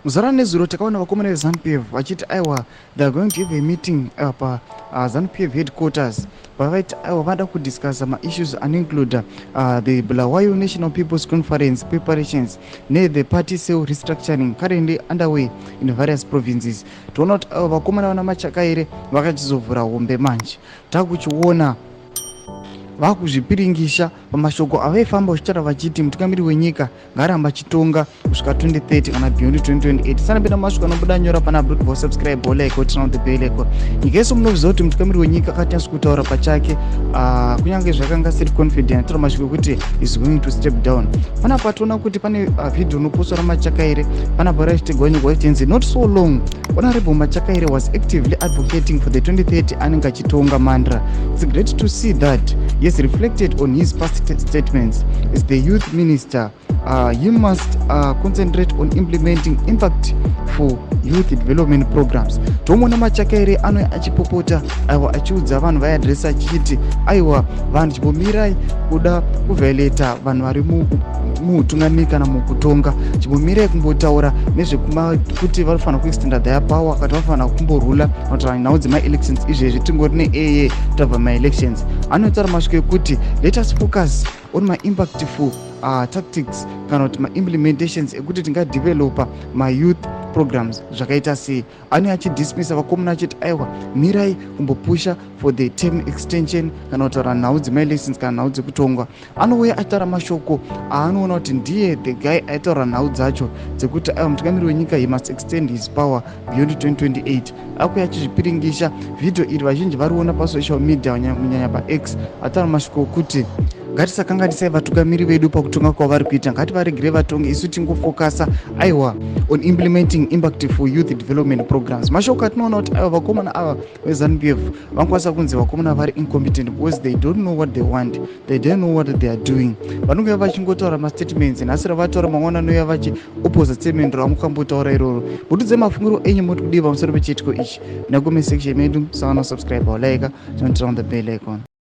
Muzara nezuro takaona vakomana veZanu PF vachiti aiwa, they are going to have a meeting pa ZANU PF headquarters, pavaiti aiwa, vada kudiscussa maissues anoincluda the Bulawayo National People's Conference preparations nethe party cell restructuring currently underway in various provinces. Toona kuti aiwa, vakomana vana Machakaire vakachizovhura hombe manje. Takuchiona vakuzvipiringisha pamashoko avaifamba vachitaura vachiti mutungamiri wenyika ngaaramba achitonga kusvika 2030 kana beyond 2028. Sanapinda mashoko anobuda nyora pana upload, subscribe, like, turn on the bell icon. Nyika yese munoziva kuti mutungamiri wenyika akatanyatsa kutaura pachake, kunyange zvakanga siri confident, ataura mashoko ekuti is going to step down. Panapa toona kuti pane vhidhio unopostwa raMachakaire panapa rachitegwa nyogwa ichinzi, "Not so long Honorable Machakaire was actively advocating for the 2030 anenge achitonga mandra. It's great to see that he has reflected on his past statements. As the youth minister, he must concentrate on implementing impactful youth development programs." Tomuona Machakaire anouya achipopota, aiwa, achiudza vanhu vaiadresa achiti aiwa, vanhu chimbomirai kuda kuvhiolata vanhu vari muutungamiri kana mukutonga. Chimbomirai kumbotaura nezvekuti vanofanira kuextenda their power, kana vanofanira kumborula kutaura nhau dzemaelections. Izvezvi tingori neeye tabva maelections. Anotaura masviko ekuti let us focus on maimpactful tactics kana kuti maimplementations ekuti tingadevelopa mayouth programs zvakaita sei. Anouya achidismissa vakomana achiti aiwa, mirai kumbopusha for the term extension kana kutaura nhau dzemaelections kana nhau dzekutongwa. Anouya achitaura mashoko aanoona kuti ndiye the guy aitaura nhau dzacho dzekuti aiwa, mutungamiri wenyika, he must extend his power beyond 2028. Akuya achizvipiringisha. Vhidhio iri vazhinji variona pasocial media, kunyanya paX. Ataura mashoko okuti ngatisakanganisai vatungamiri vedu pakutonga kwavari kuita, ngativaregere vatonge, isu tingofocusa aiwa on implementing impactful youth development programs. Mashoko atinoona kuti aiwa, vakomana ava veZANU PF vanokwanisa kunzi vakomana vari incompetent because they don't know what they want, they don't know what they are doing. Vanonge vachingotaura mastatements nhasi ravataura, mangwana anouya vachiopposa statement ramukambotaura iroro. Mutudze mafungiro enyu, moti kudii pamusoro pechiitiko ichi? Mucomment section medu. Sawana subscribe, like, turn on the bell icon.